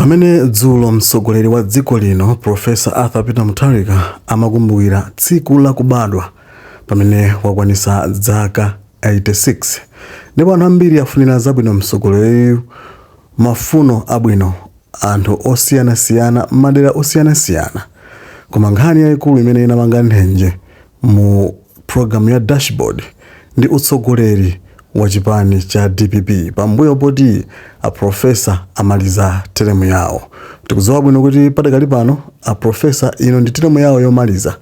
Pamene dzulo mtsogoleri wa dziko lino Professor Arthur Peter Mutharika amakumbukira tsiku lakubadwa pamene wakwanisa zaka 86, ndipo anthu ambiri afunira zabwino mtsogoleriyu, mafuno abwino anthu osiyanasiyana m'madera osiyanasiyana. Koma nkhani yayikulu imene inamanga nthenje mu programu ya Dashboard ndi utsogoleri wa chipani cha DPP pambuyo poti a professor amaliza teremu yawo. Tikudziwa bwino kuti padakali pano a professor ino ndi teremu yawo yomaliza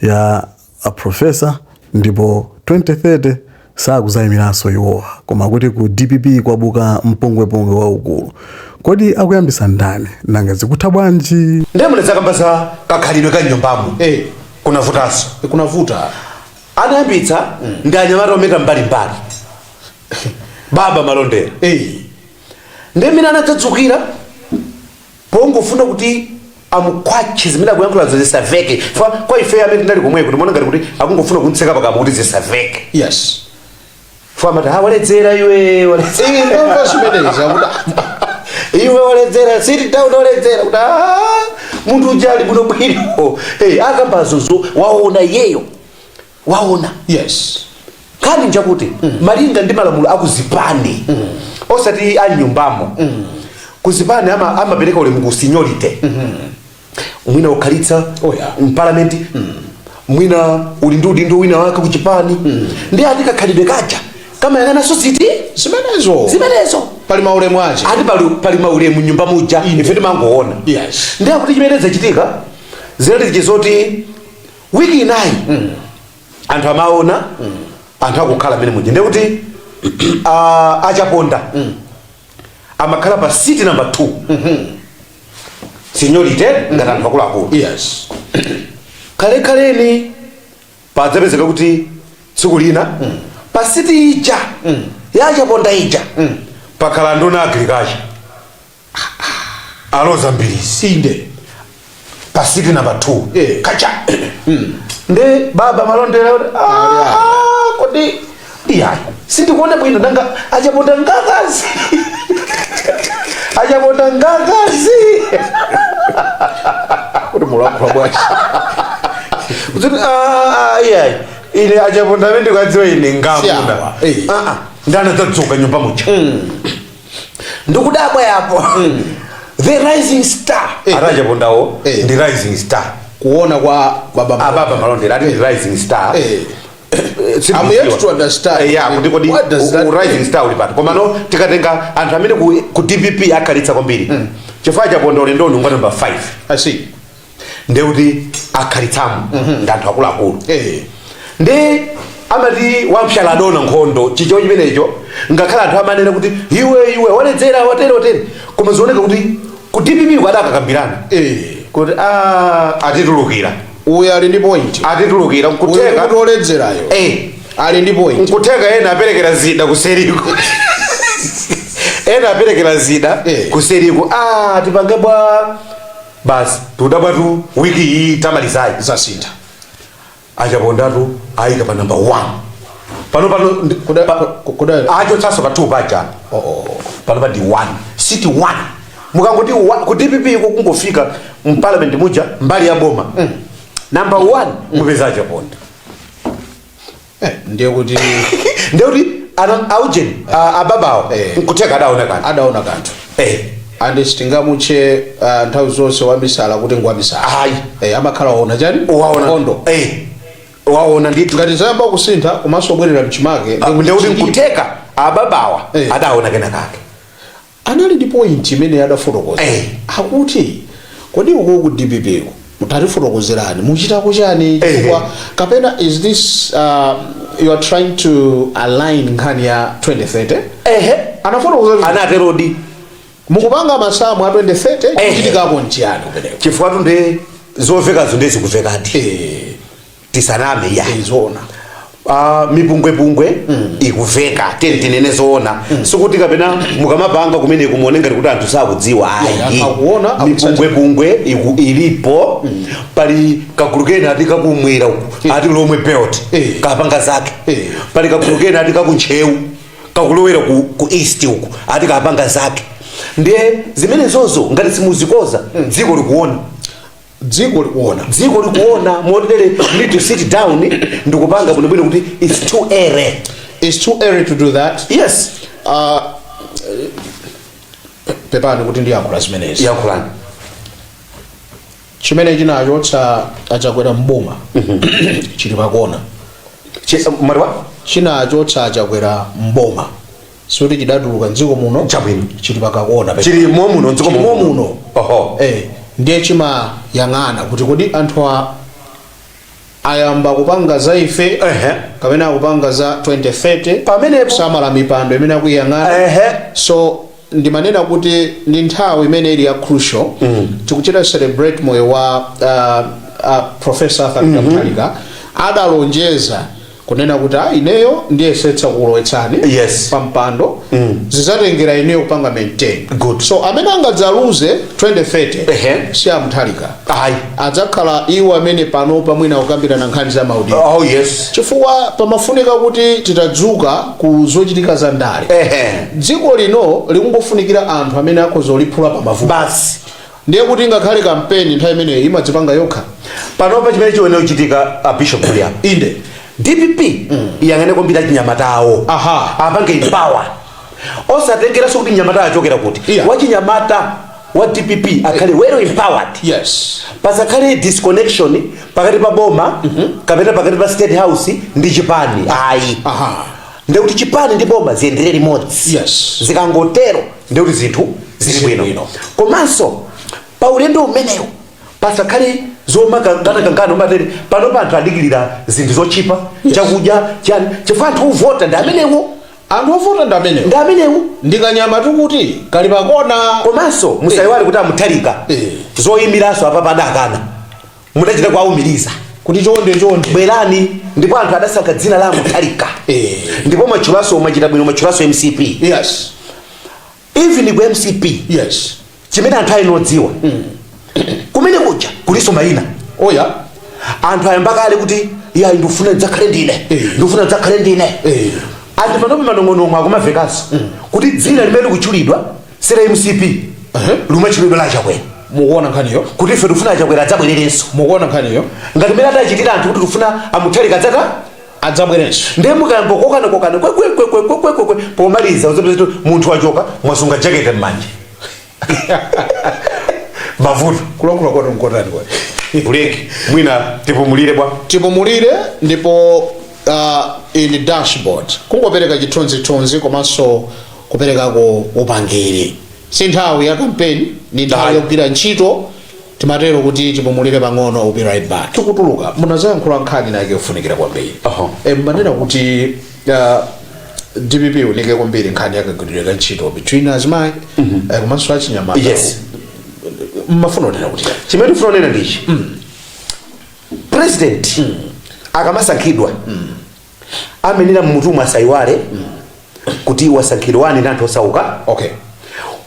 ya a professor, ndipo 2030 sakuzayimiranso iwowa. Koma kuti ku DPP kwabuka mpungwepungwe waukulu, kodi akuyambisa ndani? Nanga zikutha bwanji? Ndiye munadzakamba za kakhalidwe ka nyumbamo. Kunavutanso. Kunavuta. Anayambitsa ndi anyamata ometa mbalimbali, Baba Malondera. Ndi mmene anadzadzukira pongofuna kuti amukhwatche, zimene akuyankhulazo zisaveke. Fa kwa ife amene tinali komweko timaona ngati kuti akungofuna kuntseka pakamwa kuti zisaveke. Fa amati, "Ah, waledzera iwe, waledzera." Ndamva zimenezi akuti "Iwe waledzera, sit down, waledzera." Kuti, "Ah, munthu uja ali bwino bwino." Hey, akambazozo waona iyeyo, waona. Nkhani njakuti malinga ndi malamulo akuzipani, osati anyumbamo, kuzipani amapereka ulemu ku seniority. Mwina ukhalitsa mparliament, mwina uli ndi udindo wina wake kuchipani, ndi ati kakhalidwe kaja kamayang'ananso ziti? Zimenezo. Zimenezo. Pali maulemu ache. Ati pali maulemu nyumba muja, ife timangoona. Ndi akuti chimene zachitika zinati zoti wiki inayi anthu amaona anthu akukhala amene muja, ndekuti achaponda amakhala pa seat number 2, seniority ngati anthu akuluakulu. Kalekhaleni padzapezeka kuti tsiku lina pa seat ija yachaponda ija pakhala nduna agriculture a Roza Mbilizi. Pa seat number 2. Kacha nde Baba Malondera kuti, Ali, "Ah, kodi iyayi, sindikuona bwino, nanga achaponda ngakazi, achaponda ngakazi?" Kuti mulankhula bwanji? Kuti, "Ah, iyayi, ine achaponda amene ndikudziwa ine ngamuna." Siyawa. Ah, ah, ndanadzadzuka nyumba muja ndikudabwa yapo, the rising star. Ati achapondawo ndi rising star. Kuona kwa Baba. Ababa Malondera ati ndi rising star. I'm yet to understand. Yeah, kuti kodi What does that rising mean? star uli pati? Koma no, tikatenga anthu amene ku DPP akhalitsa kwambiri, chifukwa chaponda ulendo unga number 5. I see. Ndekuti akhalitsamo ndi anthu akuluakulu. Ndi amati wamshala adona nkhondo chicho chimenecho, ngakhale anthu amanena kuti, "Iwe, iwe waledzera, watere, watere," koma zioneka kuti ku DPP kwadakakambirana kuti, "Ah, atitulukira." Uyu ali ndi point. Atitulukira. Uyu Nkutheka kuti oledzerayo ali ndi point. Nkutheka ena aperekera zida kuseriko, ena aperekera zida kuseriko. Ah, tipange bwa basi, tudabwatu wiki iyi tamalizayi Zasintha. Achapondatu ayika pa number 1 pano pano achotsanso pa 2 paja. Oh. Pano pa ndi 1, seat 1. Mukangoti ku DPP iko kungofika mparliament muja mbali ya boma, number 1 mupeza achaponda. Ndiye kuti Ndekuti aujeni ababawo nkutheka adaona kanthu. Adaona kanthu. And sitingamutche nthawi zonse wamisala kuti ngwamisala. Ayi. Amakhala waona chani? Waona. Nkhondo. Waona ndithu. Ngati zayamba kusintha komanso kubwerera mchimake, ndekuti nkutheka ababawa adaona kena kake. Anali ndi point imene adafotokoza. Akuti, "Kodi uku ku DPP ku mutatifotokozerani muchitako chani?" Chifukwa kapena is this you are trying to align nkhani ya 2030? Anafotokoza kuti Anaterodi. mukupanga masamu a 2030, kuchitikako nchiyani kumeneko? Chifukwa tunde zovekazo ndezikuvekadi, tisaname ya. Zoona. Mipungwepungwe ikuveka, teni tinene zoona. Sikuti kapena mukamapanga kumene kumuone ngati kuti anthu sakudziwa, ayi. Anthu akuona, akutsatira. Mipungwepungwe ilipo. Pali kagulu kena ati kakumwera uku, ati Lomwe Belt, kapanga zake. Pali kagulu kena ati kakuntchewu, kakulowera ku east uku, ati kapanga zake. Ndiye zimene zozo ngati simuzikoza, dziko likuona. Dziko likuona. Dziko likuona. Motere need to sit down ndikupanga bwinobwino kuti it's too early. It's too early to do that. Yes. Pepani kuti ndiyankhula zimenezi. Yankhulani. Chimene chinachotsa Achakwera mboma chili pakona. Mariwa. Chinachotsa Achakwera mboma sikuti chidatuluka mdziko muno. Chabwino. Chili pakakona. Chili momuno mdziko. Chili momuno. Oho. Ndiye chimayang'ana kuti kodi anthu ayamba kupanga za ife kapena akupanga za 2030? Pamenepo. Kusamala mipando imene akuyang'ana. So ndimanena kuti ndi nthawi imene ili ya crucial. Tikuchita celebrate moyo wa Professor Arthur Peter Mutharika. Adalonjeza kunena kuti, "Ah, ineyo ndiyesetsa kulowetsani pa mpando, zizatengera ineyo kupanga maintain." Good. So amene angadzaluze 2030 si a Mutharika. Ayi. Adzakhala iwo amene panopa mwina kukambirana nkhani za maudindo, oh yes chifukwa pamafunika kuti titadzuka ku zochitika za ndale, dziko lino likungofunikira anthu amene akhoza kuliphula pa mavuto. Basi. Ndiye kuti ngakhale kampeni nthawi imeneyo imadzipanga yokha. Panopa chimene chiwene kuchitika, a Bishop William, Inde. DPP iyang'ane kwambiri achinyamatawo. Apange empower, osatengeranso kuti mnyamata achokera kuti. Wachinyamata wa DPP akhale well empowered. Pasakhale disconnection pakati pa boma kapena pakati pa State House ndi chipani, ayi. Ndekuti chipani ndi boma ziyendere limodzi. Zikangotero ndekuti zinthu zili Zili bwino. Bwino. Komanso pa ulendo umenewo pasakhale zomakangana matere. Pano anthu adikirira zinthu zochipa, chakudya chani, chifukwa anthu ovota ndi amenewo. Anthu ovota ndi amenewo. Ndi amenewo. Ndikanyama tikuti kali pakona. Komanso musayiwale kuti a Mutharika zoyimiranso apa padakana mudachita kuawumiriza kuti chonde chonde, bwerani, ndipo anthu adasankha dzina la Mutharika. Ndipo mwatchulanso, mwachita bwino, mwatchulanso MCP. Even ku MCP, chimene anthu ayinodziwa, kumene kuja kuliso mayina. Oya. Anthu ayamba kale kuti, "Ya, ndikufuna ndidzakhale ndine, ndikufuna ndidzakhale ndine." Anthu panopa manong'onong'o akumamvekanso kuti dzina limene likutchulidwa si la MCP, limatchulidwa la Chakwera. Mukuona nkhaniyo? Kuti ife tikufuna Chakwera adzabwererenso. Mukuona nkhaniyo? Ngati mmene adachitira anthu kuti tikufuna a Mutharika adzata Adzabwerenso. Ndiye mukayamba kokana kokana kwekwekwekwekwekwe, pomaliza uzapeza kuti munthu wachoka, mwasunga jakete m'manja, mavuto. Kulankhula kwatu nkotani kwati? Buleki, mwina tipumulire bwa. Tipumulire. Ndipo in dashboard kungopereka chithunzithunzi komanso kuperekako upangiri. Si nthawi ya kampeni, ni nthawi Ayi. yogwira ntchito. Timatero kuti tipumulire pang'ono. We'll be right back. Tikutuluka munazayankhula nkhani nake yofunikira kwambiri. Mmanena kuti DPP unike kwambiri nkhani yakagwiridwe ka ntchito between azimayi komanso achinyamata. Mmafuna kunena kuti chani? Chimene tifuna kunena ndichi: president akamasankhidwa, amenera mmutumu asayiwale kuti wasankhidwa ndi anthu osauka,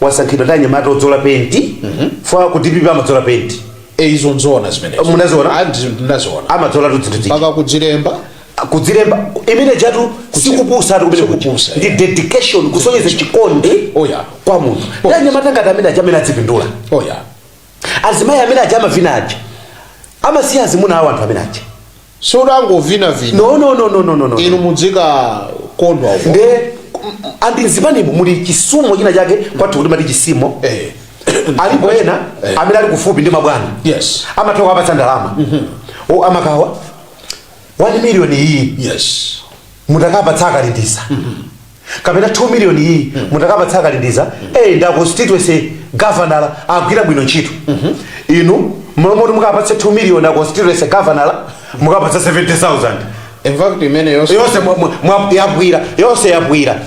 wasankhidwa ndi anyamata odzola penti fa ku DPP amadzola penti. Izo nzoona zimenezo. Munaziona? Ah, ndaziona. Amadzola tu zinthu zija. Mpaka kudzilemba. Kudzilemba imene jatu sikupusatu kumene kuja. Sikupusa, Ndi yeah. dedication, kusonyeza chikondi kwa munthu. Ndi anyamata ngati amene aja amene adzipindula. Azimayi amene aja amavina aja amasiya azimuna awo, anthu amene aja. Siudangovinavina. No, no, no, no, no, no, no. Inu mudzika kondwa uko. Nde andi mzipanimu muli chisumo china chake, kwathu kuti mati chisimo. Alipo ena amene ali kufupi ndi mabwana, amatha kuwapatsa ndalama o amakawa 1 million iyi, mutakapatsa akalindiza, kapena 2 million iyi mutakapatsa akalindiza, nda constituency governor agwira bwino ntchito. Inu momwe mukapatse 2 million a constituency governor, mukapatsa 70,000. In fact, imene yonse Yonse yabwira yonse, yabwira.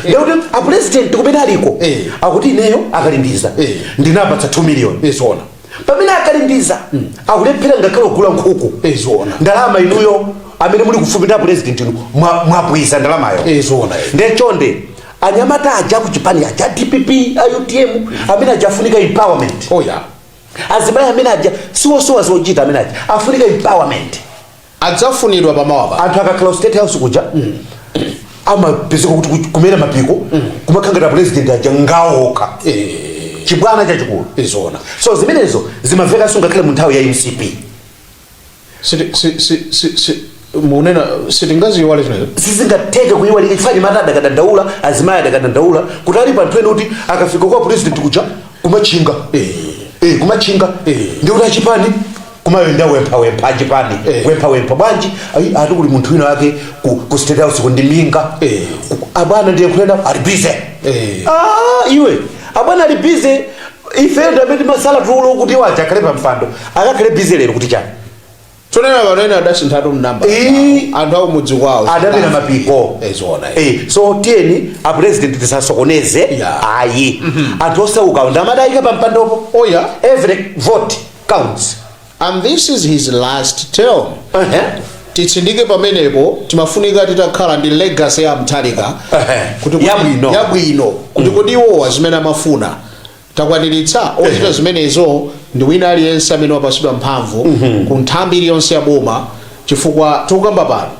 Ndekuti a president kumene aliko akuti, "Ineyo akalindiza ndinapatsa 2 million," Izona. pamene akalindiza akulephera ngakhale kugula nkhuku. Izona. Ndalama inuyo amene muli kufupi ndi a president inu mwabwiza ndalamayo. Izona. Ndechonde anyamata aja kuchipani aja DPP, a UTM, amene aja afunika empowerment. Azimayi amene aja siwosowa zochita, amene aja afunika empowerment. Adzafunidwa pamawapa. Anthu akakhala ku State House kuja, Amapezeka kuti kumera mapiko kumakhangata president aja ngawoka, chibwana chachikulu. Izona. So zimenezo zimamvekanso ngakhale mu nthawi ya MCP. Munena sitingaziyiwale zimenezo. Sizingatheke kuyiwalika, chifukwa anyamata adakadandaula, azimayi adakadandaula kuti alipo anthu ena kuti akafika kwa president kuja kumachinga, kumachinga, ndi kuti achipani kumayenda wempha wempha achipani, wempha wempha bwanji? Ayi, ati kuli munthu wina wake ku State House kundiminga. Abwana ndiye nkhulenda ali busy. Ah, iwe, abwana ali busy, ife ndamene masala tulo kuti iwo aja akhale pa mpando, akakhale busy lero kuti chani? Tonena pano ena adasinthatu mnamba. Anthu akumudzi kwawo adamera mapiko. Zona. So tiyeni a president tisasokoneze. Ayi, anthu osauka ndamadayika pa mpandopo. Oya. Every vote counts. And this is his last term. Titsindike pamenepo, timafunika titakhala ndi legacy ya Mutharika kuti Yabwino. Yabwino, kuti kodi iwowa zimene amafuna takwaniritsa? Ochita zimenezo ndi wina aliyense amene wapasidwa mphamvu ku nthambi iliyonse ya boma, chifukwa tikukamba pano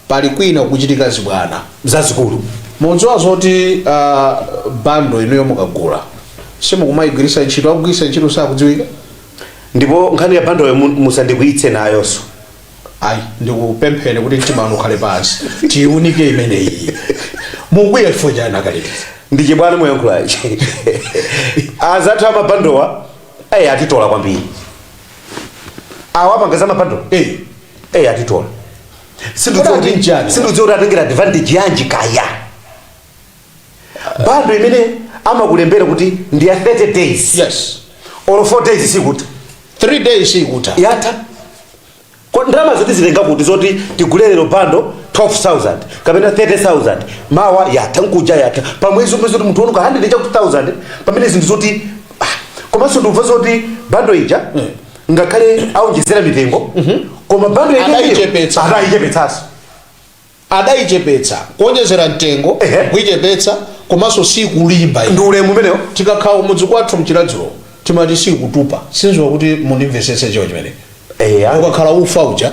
pali kwina kuchitika zibwana zazikulu. Mudziwa zoti bundle inuyo mukagula simukumayigwiritsa ntchito, akugwiritsa ntchito sakudziwika. Ndipo nkhani ya bundleyo musandikwiyitse nayonso. Ayi, ndikupempheni kuti mtima wanu ukhale pansi, tiyiunike imeneyi. Mukwiya chifukwa chani akalipisa? Ndi chibwana muyankhulachi. Azathu amabundlewa ayi, atitola kwambiri awa apanga za mabundle. Atitola. Kodi ati nchani? Sindidziwa kuti atengera advantage yanji kaya. Bundle imene amakulembera kuti ndi ya 30 days, or 4 days sikuti 3 days ikutha. Yatha. Ndalama zoti zitenga kuti zoti tigule lero bundle 12,000 kapena 30,000, mawa yatha, nkuja yatha, pamwezi umwe zoti munthu wonuka 100 chakuti 1000, pamene zinthu zoti komanso ndimva zoti bundle ija ngakhale aonjezera mitengo, koma bundle yenyeyo Adayichepetsa. Adayichepetsanso. Adayichepetsa, kuonjezera mtengo, kuyichepetsa, komanso sikulimba. Ndi ulemu umenewo. Tikakhala kumudzi kwathu mchiladzulo timati sikutupa. Sinziwa kuti mundimvesese chiwo chimene ukakhala ufa uja.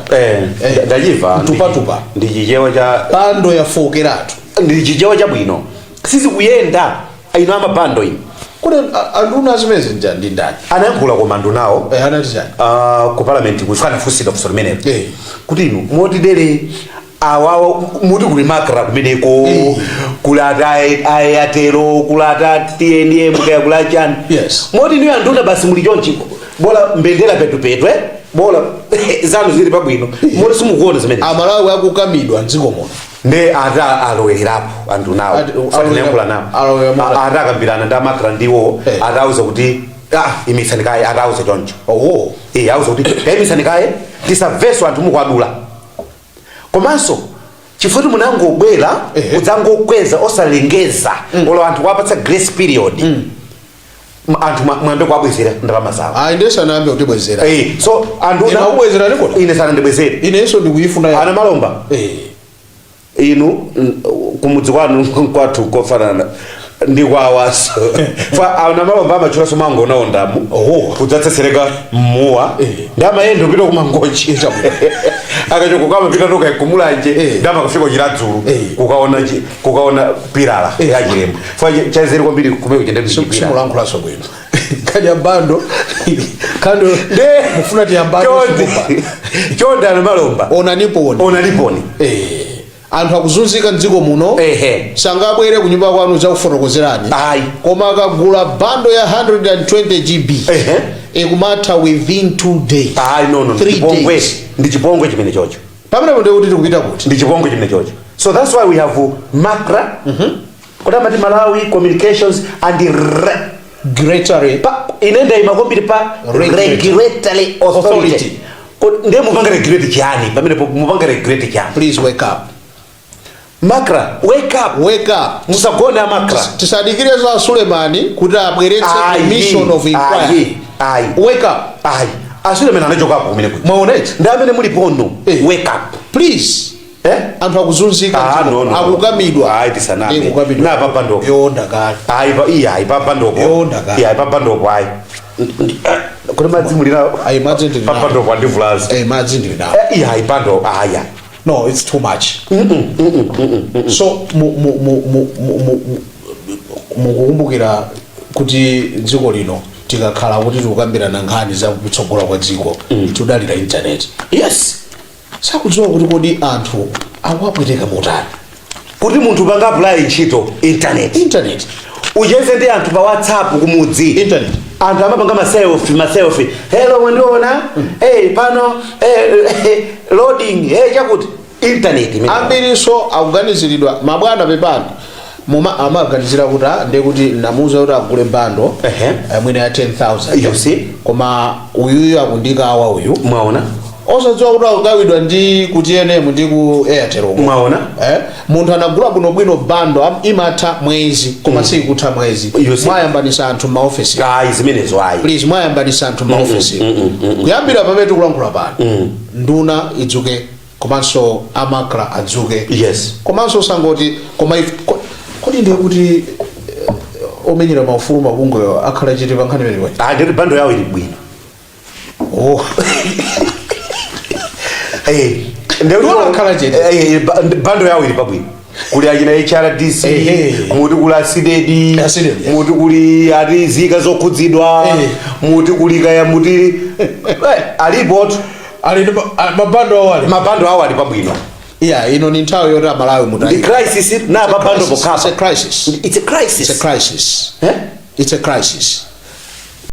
Ndachiva. Tupatupa. Ndi chichewa cha Bundle yafokeratu. Ndi chichewa chabwino. Sizikuyenda ino amabundle ino. Kuti anduna zimene nja ndi ndani? Anayankhula koma ndunawo. Anati chani? Ku parliament kuchifukwa anafunsidwa funso limenelo kuti inu motidere awawa muti kuli MACRA kumeneko, kuli ata Airtel, kuli ata TNM, kaya kuli achani, moti niyo anduna basi muli chonchi, bola mbendera petupetwe, bola zanu zili pabwino, moti simukuona zimene Amalawi akukamidwa mdziko muno. Nde ata alowererapo anthu nawo. Fatinayankhula nawo. Alowera Ata akambirana ndi aMACRA ndiwo, atauza kuti imitsani kaye, atauza choncho. Auza kuti kayimisani kaye, tisamveso anthu mukwadula, komanso chifukwa kuti munangobwera kudzangokweza osalengeza, olo anthu kuwapatsa grace period, anthu mwambe kuwabwezera ndalama zawo. Ayi, ndiye sanayambe kutibwezera. So anthu Ine akubwezerani kodi? Ine sanandibwezere. Inenso ndikuyifuna Ana Malomba, inu kumudzi kwanu kwathu kofanana ndi kwawaso fa ana Malomba amachulaso mangonaondamu kudzatsetsereka mmuwa, ndi amayenda upita kumangochi, akachoka kamapita toka kumulanje, ndi amakafika Chiradzulu kukaona pilala ya Chilembwe fa chazeri kwambiri kumene kuchenda. Simulankhulaso bwino nkhani ya bundle khando mufuna tiyambane. Chonde chonde, ana Malomba, onaniponi. Onaniponi. Anthu akuzunzika mdziko muno. Sangabwere kunyumba kwanu zakufotokozerani. Ayi. Koma akagula bundle ya 120 GB ikumatha within 2 days, Ayi, no. 3 Chipongwe. days. Ndi chipongwe chimene chocho. Pamenepo ndiye kuti tikupita kuti? Ndi chipongwe chimene chocho. So that's why we have MACRA, kuti amati Malawi Communications and Regulatory. Pa ine ndayima kwambiri pa Regulatory. Regulatory Authority. Authority. Ndiye mupanga regulate chani pamenepo? Mupanga regulate chani? Please wake up. MACRA, wake up. Wake up. Musagone, aMACRA. Tisadikire za Sulemani kuti abweretse Ayi, commission of inquiry. Ayi, ayi. Wake up. Ayi, aSulemani anachokapo kumene kuja. Mwaonechi. Ndi amene mulipono, wake up. Please. Eh? Anthu akuzunzika Ah, mdziko. no, no. Akukamidwa. Ayi, tisaname. Kukamidwa. Na papandopo. Yonda kale. Ayi, pa iya, ayi, papandopo. Yonda kale. Iya, ayi, papandopo, ayi. Kuti madzi mulinawo? Ayi, madzi ndili nawo. Papandopo andivulazi. Madzi ndili nawo. Iya, ayi, pando aya. No, it's too much. So mukukumbukira kuti dziko lino, tikakhala kuti tikukambirana nkhani za kutsogola kwa dziko, tidalira internet. Sakudziwa kuti kodi anthu akuwapweteka motani. Kuti munthu panga apply ntchito, internet. Internet. Ucheze ndi anthu pa WhatsApp kumudzi. Internet. Anthu amapanga maselfie, maselfie, "Hello, mwandiona? Hey, pano, hey, loading, hey, chakuti." Internet imene. Ambiriso akuganiziridwa, mabwana, pepani, muma amaganizira kuti, ah, ndiye kuti namuuza kuti agule bundle mwina ya 10,000. You see? Koma uyuyu akundikawa uyu. Mwaona? Osadziwa kuti akugawidwa ndi ku TNM ndi ku Airtel uko. Mwaona? Munthu anagula bwinobwino bundle, imatha mwezi, koma sikutha mwezi. You see? Mwayambanisa anthu m'maofesi. Ayi, zimenezo ayi. Please, mwayambanisa anthu m'maofesi. Kuyambira pamene tikulankhula pano, nduna idzuke, komanso a MACRA adzuke. Komanso usangoti koma kodi ndiye kuti omenyera maufulu, mabungweyo akhala chete pa nkhani imeneyi? Ah, nditi bundle yawo ili bwino. Oh. Ndiwo akhala chete. Bundle yawo ili pabwino. Kuli achina HRDC, muti kuli a CDEDI, A CDEDI, yes. muti kuli ati zika zokhudzidwa, muti kuli kaya muti alipo. Ali ndi mabundle awo ali. Mabundle awo ali pabwino. Yeah, ino ni nthawi yoti Amalawi Ndi mutayi. crisis na pa bundle It's a pokhapa. crisis. It's a crisis. It's a crisis. Eh? It's a crisis.